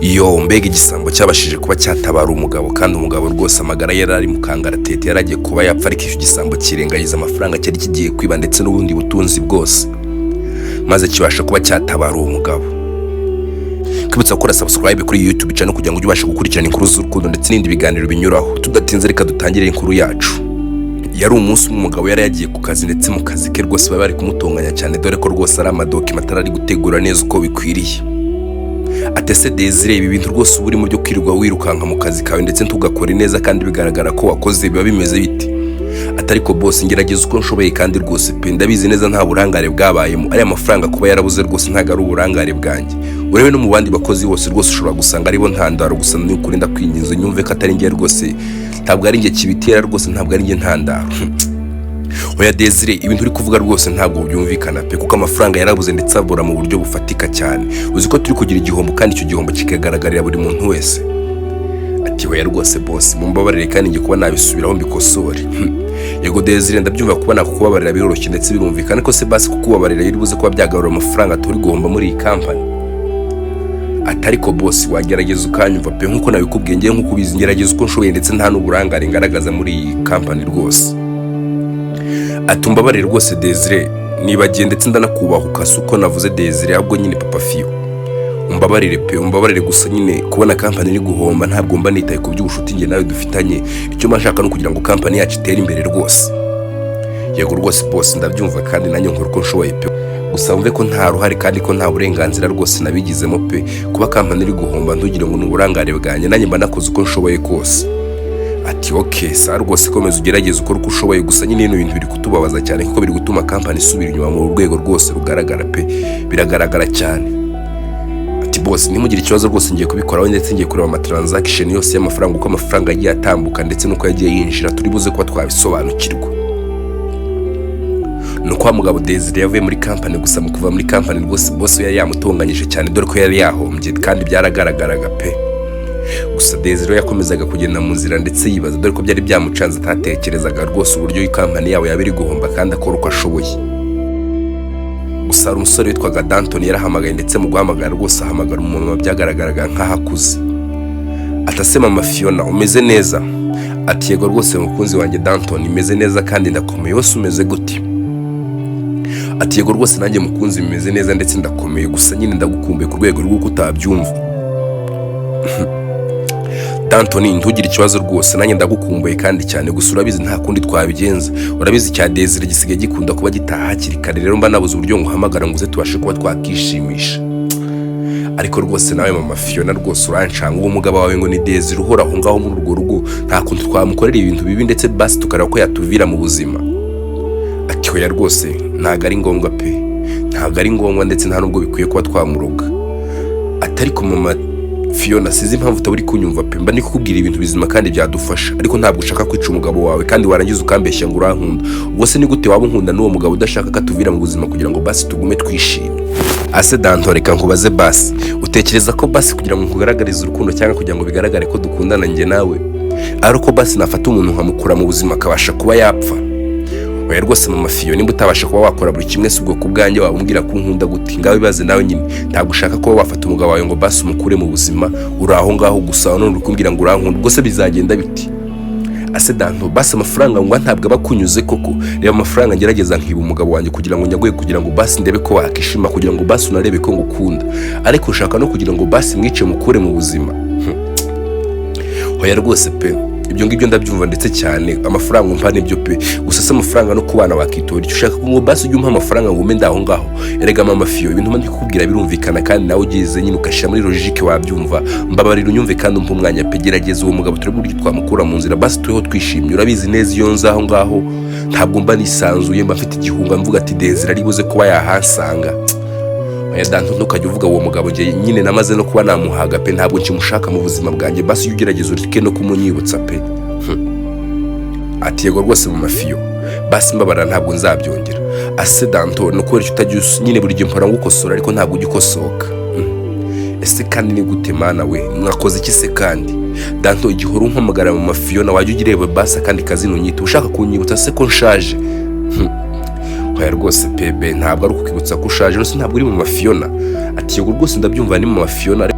Yo, mbega igisambo cyabashije kuba cyatabara umugabo, kandi umugabo rwose amagara yari ari mu kangaratete, yari agiye kuba yapfa, ariko icyo gisambo kirengagiza amafaranga cyari kigiye kwiba ndetse n'ubundi butunzi bwose, maze kibasha kuba cyatabara uwo mugabo. Kwibutsa gukora subscribe kuri YouTube channel kugira ngo ujye ubasha gukurikirana inkuru z'urukundo ndetse n'ibindi biganiro binyuraho. Tudatinze, reka dutangire inkuru yacu. Yari umunsi umwe umugabo yari yagiye ku kazi, ndetse mu kazi ke rwose bari bari kumutonganya cyane, dore ko rwose ari amadocument atari ari gutegura neza uko bikwiriye. Ati: "Ese Desire, ibi bintu rwose uba urimo byo kwirirwa wirukanka mu kazi kawe ndetse ntugakore neza kandi bigaragara ko wakoze, biba bimeze bite?" Ati: "Ariko boss, ngerageza uko nshoboye kandi rwose pe, ndabizi neza nta burangare bwabayemo. Ariya mafaranga kuba yarabuze rwose ntabwo ari uburangare bwanjye. Urebe no mu bandi bakozi bose rwose ushobora gusanga aribo ntandaro. Gusa ni ukuri ndakwinginze nyumve ko atari njye rwose, ntabwo ari njye kibitera rwose, ntabwo ari njye ntandaro." "Oya Desire, ibintu uri kuvuga rwose ntabwo byumvikana pe, kuko amafaranga yarabuze ndetse abura mu buryo bufatika cyane. Uzi ko turi kugira igihombo kandi icyo gihombo kikagaragarira buri muntu wese?" Ati: "Oya rwose boss, mumbabarire kandi njye kuba nabisubiraho mbikosore." "Yego Desire, ndabyumva, kuba nakukubabarira biroroshye ndetse birumvikana, ariko se basi kukubabarira biri buze kuba byagarura amafaranga turi guhomba muri iyi kampani?" Ati: "Ariko boss, wagerageza ukanyumva pe. Nkuko nabikubwiye, ngewe nkuko ubizi ngerageza uko nshoboye ndetse nta n'uburangare ngaragaza muri iyi kampani rwose." Ati: "Umbabarire rwose Desire, nibagiye ndetse ndanakubahuka. Si uko navuze Desire, ahubwo nyine papa Fiyo, umbabarire pe, umbabarire. Gusa nyine kubona kampani iri guhomba ntabwo mba nitaye ku by'ubucuti njye nawe dufitanye. Icyo mba nshaka ni ukugira ngo kampani yacu itere imbere rwose." "Yego rwose boss, ndabyumva kandi nanjye nkora uko nshoboye pe. Gusa wumve ko nta ruhare kandi ko nta burenganzira rwose nabigizemo pe. Kuba kampani iri guhomba ntugire ngo ni uburangare bwanjye, nanjye mba nakoze uko nshoboye kose." Ati: "Okay, sawa rwose, komeza ugerageze ukore uko ushoboye. Gusa nyine bino bintu biri kutubabaza cyane kuko biri gutuma kampani isubira inyuma mu rwego rwose rugaragara pe, biragaragara cyane." Ati: "Boss, ntimugire ikibazo rwose, ngiye kubikoraho ndetse ngiye kureba amatransaction yose y'amafaranga, uko amafaranga yagiye atambuka ndetse n'uko yagiye yinjira, turi buze kuba twabisobanukirwa." Ni uko wa mugabo Desire yavuye muri kampani. Gusa mu kuva muri kampani rwose boss yari yamutonganyije cyane, dore ko yari yahombye kandi byaragaragaraga pe. Gusa Desire yakomezaga kugenda mu nzira ndetse yibaza, dore ko byari byamucanze, atatekerezaga rwose uburyo iyi kampani yabo yaba iri guhomba kandi akora uko ashoboye. Gusa hari umusore witwaga Danton yarahamagaye, ndetse mu guhamagara rwose ahamagara umumama byagaragaraga nk'aho akuze. Ati: "Ase mama Fiona, umeze neza?" Ati: "Yego rwose mukunzi wanjye Danton, imeze neza kandi ndakomeye. Wose umeze gute?" Ati: "Yego rwose nanjye mukunzi bimeze neza ndetse ndakomeye. Gusa nyine ndagukumbuye ku rwego rw'uko utabyumva." "Danton, ntugire ikibazo rwose, nanjye ndagukumbuye kandi cyane. Gusa urabizi nta kundi twabigenza. Urabizi cya Desire gisigaye gikunda kuba gitaha hakiri kare, rero mba nabuze uburyo nguhamagara ngo uze tubashe kuba twakishimisha. Ariko rwose nawe mama Fiona rwose urancanga. Uwo mugabo wawe ngo ni Desire uhora aho ngaho muri urwo rugo, nta kuntu twamukorera ibintu bibi ndetse basi tukareba ko yatuvira mu buzima?" Ati: "Hoya rwose, ntabwo ari ngombwa pe, ntabwo ari ngombwa ndetse nta nubwo bikwiye kuba twamuroga." Ati: "Ariko mama Fiona, sinzi impamvu utaba uri kunyumva pe. Mba ndi kukubwira ibintu bizima kandi byadufasha, ariko ntabwo ushaka kwica umugabo wawe, kandi warangiza ukambeshya ngo urankunda. Ubwo se ni gute waba unkunda n'uwo mugabo udashaka ko atuvira mu buzima kugira ngo basi tugume twishimye? Ase Danto, reka nkubaze basi, utekereza ko basi kugira ngo nkugaragarize urukundo cyangwa kugira ngo bigaragare ko dukundana njye nawe, ari uko basi nafata umuntu nkamukura mu buzima akabasha kuba yapfa? Oya rwose mama Fiyo, nimba utabasha kuba wakora buri kimwe, si ubwo ku bwanjye waba umbwira ko unkunda gute? Ngaho ibaze nawe nyine, ntabwo ushaka kuba wafata umugabo wawe ngo basi umukure mu buzima, uri aho ngaho gusa none uri kumbwira ngo urankunda. Ubwo se bizagenda biti?" "Ase Danto, basi amafaranga ngo ntabwo aba akunyuze koko? Reba amafaranga ngerageza nkiba umugabo wanjye kugira ngo nyaguhe, kugira ngo basi ndebe ko wakishima, kugira ngo basi unarebe ko ngukunda, ariko ushaka no kugira ngo basi mwice mukure mu buzima. Hoya rwose pe, ibyo ngibyo ndabyumva ndetse cyane, amafaranga umpa nibyo pe. Gusa se amafaranga no kubana wakitora icyo ushaka ngo basi ujye umpa amafaranga ngo ume ndaho ngaho? Erega mama Fiyo, ibintu mba ndi kukubwira birumvikana kandi nawe ugeze nyine ugashyira muri logique wabyumva. Mbabarira unyumve kandi umpe umwanya pe. Gerageza uwo mugabo turebe uburyo twamukura mu nzira, basi tubeho twishimye. Urabizi neza iyo nza aho ngaho ntabwo mba nisanzuye, mba mfite igihunga, mvuga ati Desire ari buze kuba yahansanga. Oya Danto, ntukajya uvuga uwo mugabo. Njye nyine namaze no kuba namuhaga pe, ntabwo nkimushaka mu buzima bwanjye. Basi iyo ugerageza ureke no kumunyibutsa pe." Ati: "Yego rwose mama Fiyo, basi mbabara, ntabwo nzabyongera." "Ase Danto, ni ukubera icyo utajya nyine buri gihe mpora ngukosora ariko ntabwo ujya ukosoka? Ese kandi ni gute mana we, mwakoze iki se kandi? Danto, igihe uhora umpamagara mama Fiona, wajya ujya ureba basi akandi kazina unyita. Ushaka kunyibutsa se ko nshaje?" "Oya rwose pebe, ntabwo ari ukukwibutsa ko ushaje. Nose ntabwo uri mama Fiona?" Ati: "Yego rwose ndabyumva, ni mama Fiona."